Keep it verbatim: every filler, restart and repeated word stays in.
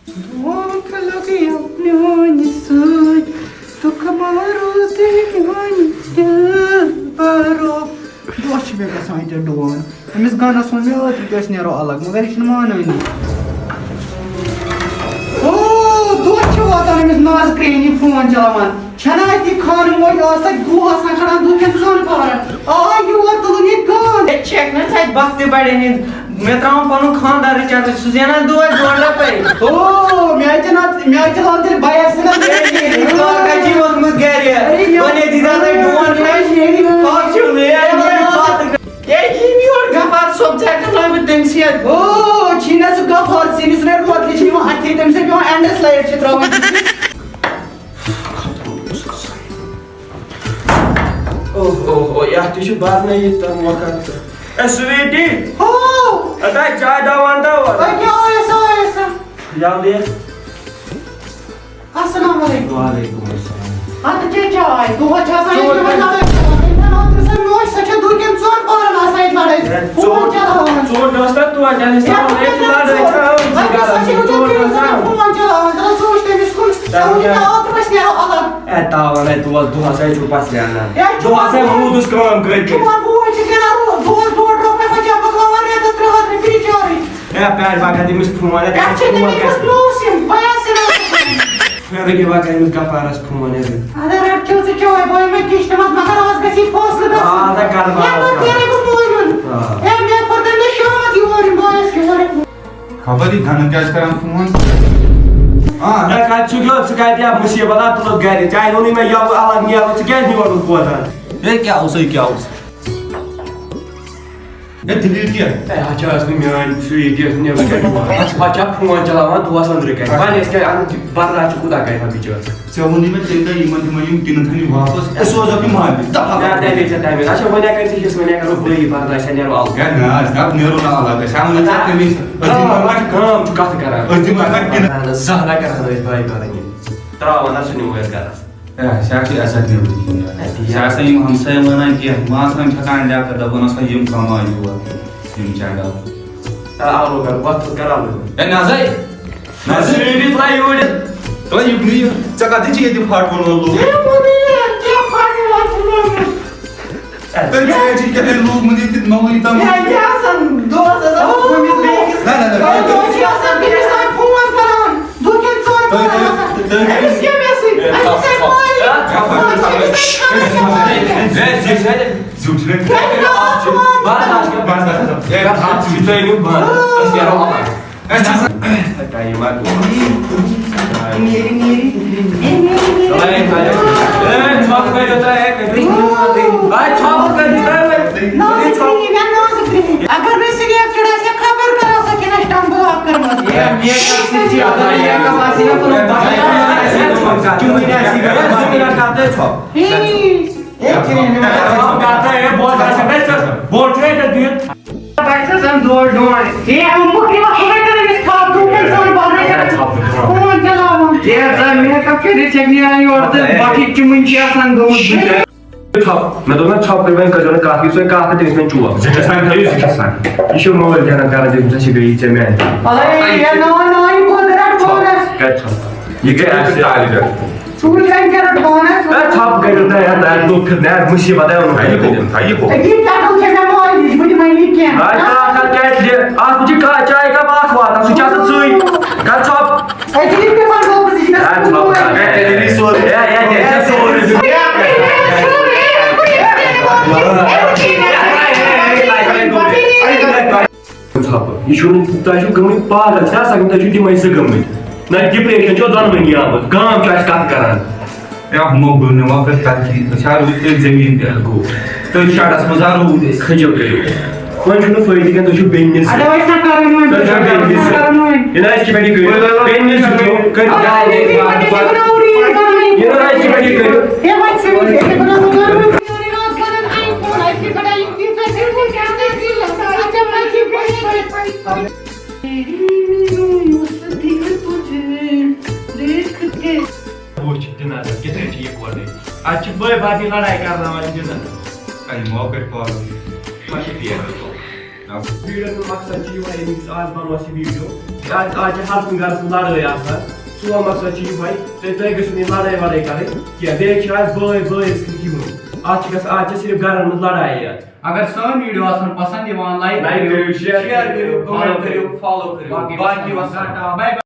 دھوکہ لگیو میانہِ سۭتۍ، دُکھ مارو تُہۍ میانہِ دِل بارو۔ دۄہ چھِ مےٚ گژھان ییٚتہِ ڈون۔ أمِس گَنَس ووٚن مےٚ اوترٕ کہِ أسۍ نیرو الگ، مگر یہِ چھُنہٕ مانٲنی۔ او، دۄہ چھِ واتان أمِس ناز کرٛہنہِ فون چلاوان۔ چھَنا اَتی خانہٕ موج ٲس تَتہِ گُہہ آسان کھَنان دُہ کٮ۪ن ژۄن پَہرَن۔ آ، یور تُلُن ییٚتہِ گانٛد۔ ہے، چھَکھ نہ ژٕ اَتہِ بَختہٕ بَڑٮ۪ن ہِنٛد؟ مےٚ ترٛاوُن پَنُن خانٛدار رِچارٕج، سُہ زینان دۄہَے ڈۄڈ رۄپَے۔ او، مےٚ حظ چھِ نہ، مےٚ حظ چھِ لَل تیٚلہِ بَیَس سۭتۍ۔ ہے، یہِ کاکا چھِ ووٚنمُت گَرِ۔ ہے، مےٚ وۄنۍ ہے دیٖزِ ہَن تُہۍ ڈون کھٮ۪تھ۔ کاکھ چھُ مےٚ، مےٚ پَتہٕ۔ ہے، یہِ یور غفار صٲب، ژٕ ہٮ۪کَکھ لٲگِتھ تٔمۍ سٕے اَتھِ۔ او، چھِی نہ سُہ غفار، ژٕ أمِس رَٹہِ وۄتلہِ، چھِ یِوان اَتھِ، تٔمِس ہے پٮ۪وان اینڈَس لایِٹ چھِ ترٛاوٕنۍ۔ اوہ، اوہ، اوہ، یَتھ تہِ چھُ بَرنَے یہِ تَمہِ وقت۔ اے، سویٖٹی۔ ہو۔ اَدا چاے داوان داوان۔ اے، کیٛاہ آیَس، آیَس؟ جلدی۔ السلام علیکم۔ وعلیکم السلام۔ اَدٕ چے چاے، دۄہَس چھِ آسان ییٚتہِ ژوٚٹ یِمَن کَتہِ؟ لَڑٲے کران۔ تٔمۍ ووٚن اوترٕ سۄ نوٚش، سۄ چھےٚ دُہ کٮ۪ن ژۄن پَہرَن آسان ییٚتہِ لَڑٲے۔ ہے، فون ژوٚٹ، چلاوان۔ ژوٚٹ ٲس تَتھ تۄتہِ، اَسہِ ہے، تھاوان، ہے، ژٕ لَڑٲے چھےٚ آمٕژ یہِ گَرَس منٛز، ژوٚٹ ٲس آمٕژ۔ فون چلاوان، دَپان ژٕ وٕچھ تٔمِس کُن، ژٕ وٕچھ مےٚ اوترٕ أسۍ نیرو الگ۔ ہے، تاوَن ہے، دۄہَس، دۄہَس ہے چھُ پَتہٕ زینان۔ ہے، دۄہَس ہے چون موٗدُس کٲم کٔرِتھ۔ چون بوے چھُ کَران رو-، دۄہَس ڈۄڈ رۄپَے، سۄ چھےٚ مۄکلاوان رٮ۪تَس ترٛےٚ ہَتھ رۄپیہِ رِچارٕج۔ ہے، پیارِ وقت أمِس فون، ہے، پٮ۪ٹھٕ چھِ فون تٔمِس کَرِ۔ پونٛسہٕ یِم، بہٕ آسہٕ نہٕ۔ پھیرٕ گٔے وۄنۍ أمِس غفارَس فون، ہے۔ اَدٕ رَٹ کھیوٚو ژٕ چاے، بہٕ یِمَے کِچنَس، مگر آز گژھِ یہِ فٲصلہٕ گژھُن۔ آ، اَدٕ کَرٕ بہٕ ہے، آز وۄنۍ کَرٕ۔ پھیرَے بہٕ مولوٗن۔ آ۔ ہے، مےٚ کوٚر تَمہِ دۄہ شامَتھ یور یُن، بہٕ آیَس یورَے۔ خبر یہِ گَنہٕ کیٛازِ کَران فون؟ آ۔ ہے، کَتہِ چھُکھ یور؟ ژٕ کَتہِ یا مُصیٖبت؟ آ، تُلُکھ گَرِ۔ ژےٚ ووٚنُے مےٚ یَوٕ الگ نیرُن، ژٕ کیٛازِ نہٕ یورُک بوزان؟ ہے، کیٛاہ اوسُے، کیٛاہ اوس؟ ہے، دٔلیٖل کیٛاہ؟ ہے، اَتھ چھا ٲس نہٕ میٛٲنۍ سُویٖٹی ٲس نہٕ نٮ۪برٕ کَنہِ یِوان۔ اَتھ چھا پھون چلاوان دۄہَس أنٛدرٕ کَنہِ؟ وۄنۍ أسۍ کیٛاہ اَنُن؟ برداش چھُ کوٗتاہ کَرِ ہا بِچٲر؟ ژےٚ ووٚنُے مےٚ تَمہِ دۄہ یِمَن دِمَے یِم ٹِنہٕ تھَنہِ واپَس، اَسہِ سوزَکھ یِم مارکیٹ۔ دَپہٕ ہا نہ، تَمے چھےٚ تَمے۔ اچھا، وۄنۍ اگر ژٕ یِژھ وۄنۍ اگر بٲیی برداش چھےٚ نیرو اَلہٕ۔ ہے نہ، أسۍ نہ نیرو نہ اَلگ، أسۍ ہا وَنو ژےٚ تَمے سۭتۍ۔ أسۍ دِمو گام، وۄنۍ گام چھُ کَتھ کَران۔ أسۍ دِمو وۄنۍ ٹِنہٕ۔ اَہَن حظ، زانٛہہ نہ کَران أسۍ بٲے بارٕنۍ یہِ۔ ترٛاوان حظ چھُنہٕ یہِ وٲرۍ گَرَس۔ ہے، سُہ چھُ عزت نِوان۔ ہے، تی۔ سُہ آسان یِم ہمساے وَنان کینٛہہ، مان ژٕ ہَن چھَکان لیٚکھٕ دَپان آسان یِم کَماے یور، یِم چنٛڈا۔ آ، آلو کر، وَتھ کر آلو۔ ہے، نہ حظ، ہے۔ نہ حظ، ہے۔ سُہ یہِ ترٛاوِ یورٕ۔ ترٛاو یہِ، یہِ، ژےٚ کَتہِ چھِ ییٚتہِ پھاٹوُن لوگمُت؟ ہے، وَنٕے یہِ، کیٛاہ پھاٹوُن وھاٹوُن لوگمُت؟ ہے، ژےٚ چھِ ییٚتہِ کیٛاہ تام لوگمُت ییٚتہِ نوٚوُے تام؟ ہے، کیٛاہ آسان؟ دۄہَس آسان ہُمِس بیٚیِس۔ نہ، نہ، نہ، نہ۔ دۄہَس چھِ آسان تٔمِس تام فون کران۔ دُکٮ۪ن ژور تُہۍ پور کٔرِو، آسان۔ تُہۍ کٔرِو۔ أمِس کیٛاہ مےٚ سۭتۍ؟ ہے، اَسہِ ژھۄپ، چھِ ژھۄپ۔ پَے۔ ہے، ژھۄپ، ژھۄپ۔ أمِس کیٛاہ مےٚ سۭتۍ؟ ہے، زیُٹھ چھُنہٕ۔ ہے، کیٛاہ چھُ؟ بَس، بَس، بَس۔ ہے، اَتھ چھُ تۄہہِ نیُن بَنٛد۔ أسۍ نیرو اَپٲرۍ۔ اَسہِ چھِ آسان۔ ہے، ٹایم آ گوٚو۔ ہے، ہے۔ ہے، ژھۄپ کٔرِو تُہۍ، ہے، کٔرِو۔ ہے، ژھۄپ کٔرِو تُہۍ، ہے۔ نازٕ کرٛہِنۍ، مےٚ نازٕ کرٛہِنۍ۔ اگر نہٕ سِلیکٹِڈ آسہِ ہا، خبر کر آسہا کینٛہہ اَسہِ ٹنٛگ بلاک کٔرمٕژ۔ ہے، میک اپ سۭتۍ چھِ آسان، میک اپ آسہِ ہا کوٚرمُت بَچَن۔ ہے، زٕ مِنٹ کَر تُہۍ ژھۄپ۔ ہے۔ ہے، کِہیٖنۍ نہٕ۔ ژھۄپ کَر تُہۍ، ہے، بوز، اَسہِ چھِ بوٹ چھُ ہے ژےٚ دِتھ۔ بَچہٕ زَن دور ڈون۔ ہے، مُکرِ وَقت وَنہِ کَران أسۍ کَتھ، دوٗر کَنہِ سان بَرنَے کَران۔ فون چلاوان۔ ہے، زَن میک اپ کٔرِتھ چھَکھ نیران یورٕ تہٕ باقٕے چُمٕنۍ چھِ آسان گٔمٕژ۔ ژھۄپ۔ مےٚ دوٚپ نہ ژھۄپ کٔرِو وۄنۍ، کٔرۍزیو نہٕ کَتھ، یُس وۄنۍ کَتھ تہٕ تٔمِس وۄنۍ چوب۔ زِٹھِس تام تھٲیِو زِٹھِس تام۔ یہِ چھُ مٲلۍ جنت کران، تٔمِس ہسا گٔیی ژےٚ میٛانہِ۔ اے، ناے، ناے، بہٕ رَٹہٕ پانَس۔ کَتہِ ژھۄپ؟ یہِ گٔے اَسہِ۔ طالبہِ۔ ژوٗرِ کَنہِ کیٛاہ رَٹہٕ پانَس؟ اے، ژھۄپ کٔرِو تُہۍ، اَتھ درٛاو نوٚو پھِر، نہ، مُصیٖبت آیو نوٚو پھِر۔ تھٲیِو، تھٲیِو۔ یہِ کیٛاہ گوٚو ژےٚ مےٚ مٲلۍ نِش؟ بہٕ دِمَے نہٕ کینٛہہ۔ اے، ژٕ ہسا کیٛاہ دِ؟ اَتھ چھِ کا-، چایہِ کَپ اَکھ واتان، سُہ چھِ آسان ژٕے۔ کَر ژھۄپ۔ ہے، ژٕ کِتھ پٲٹھۍ پَرٕ بہٕ پوٚزِشن؟ ہے، ژھۄپہٕ کَر۔ ہے، ہے، ہے، ہے، سورُے۔ ہے، ہے، ہے، ہے، سورُے۔ ژھۄپہٕ۔ یہِ چھُنہٕ، تۄہہِ چھُو گٔمٕتۍ پاگل، چھا سَمجھ؟ تۄہہِ چھُو تِمَے زٕ گٔمٕتۍ۔ نہ، ڈِپریشن چھو دۄنوٕنی آمُت۔ گام چھُ اَسہِ کَتھ کَران۔ ہے، ہُمو گُل نِمو پٮ۪ٹھ ترقی، أسۍ ہا روٗدۍ تٔتھۍ زٔمیٖن پٮ۪ٹھ گوٚو۔ تٔتھۍ شَڈَس منٛز ہا روٗدۍ أسۍ۔ کھٔجو کٔرِو۔ وۄنۍ چھُنہٕ فٲیدٕ کینٛہہ، تُہۍ چھِو بیٚنہِ سۭتۍ۔ اَدٕ وۄنۍ چھِنہ کَرُن وۄنۍ، تُہۍ چھِو بیٚنہِ سۭتۍ۔ کَرُن وۄنۍ۔ یہِ نہ آسہِ کِتھ پٲٹھۍ کٔرِو؟ بیٚنہِ سۭتۍ چھِو، کٔرِو۔ اَدٕ وۄنۍ چھِنہ کِتھ پٲٹھۍ کٔرِو؟ ہے وۄنۍ چھِنہٕ کِتھ پٲٹھۍ کَرُن؟ وٕچھ تہِ نظر کِتھ پٲٹھۍ چھِ یِکوَٹَے۔ اَتہِ چھِ بٲے بارنی لڑاے کرناوان گِنٛدان۔ اَمہِ مۄکھٕ پاگل۔ ویٖڈیو ہُنٛد مقصد چھُ یِہوٚے، أمِس آز بنوو اَسہِ یہِ ویٖڈیو۔ آز آز چھِ ہر کُنہِ گرس منٛز لڑٲے آسان۔ سون مقصد چھُ یِہوٚے، تُہۍ تُہۍ گٔژھِو نہٕ یہِ لڑٲے وڑٲے کرٕنۍ کینٛہہ۔ بیٚیہِ چھِ آز بٲے بٲیِس سۭتۍ یِوان۔ آز چھِ گژھان آز چھِ صرف گرن منٛز لڑایہِ یٲژ۔ اگر سٲنۍ ویڈیو آسن پسند یِوان، لایک لایک کٔرِو، کٔرِو، شیئر شیئر کٔرِو، کٔرِو، کمنٹ فالو کٔرِو، کٔرِو۔ فالو کٔرِو۔ باقٕے باقٕے وسلام۔ وسلام۔ ٹاٹا، باے باے۔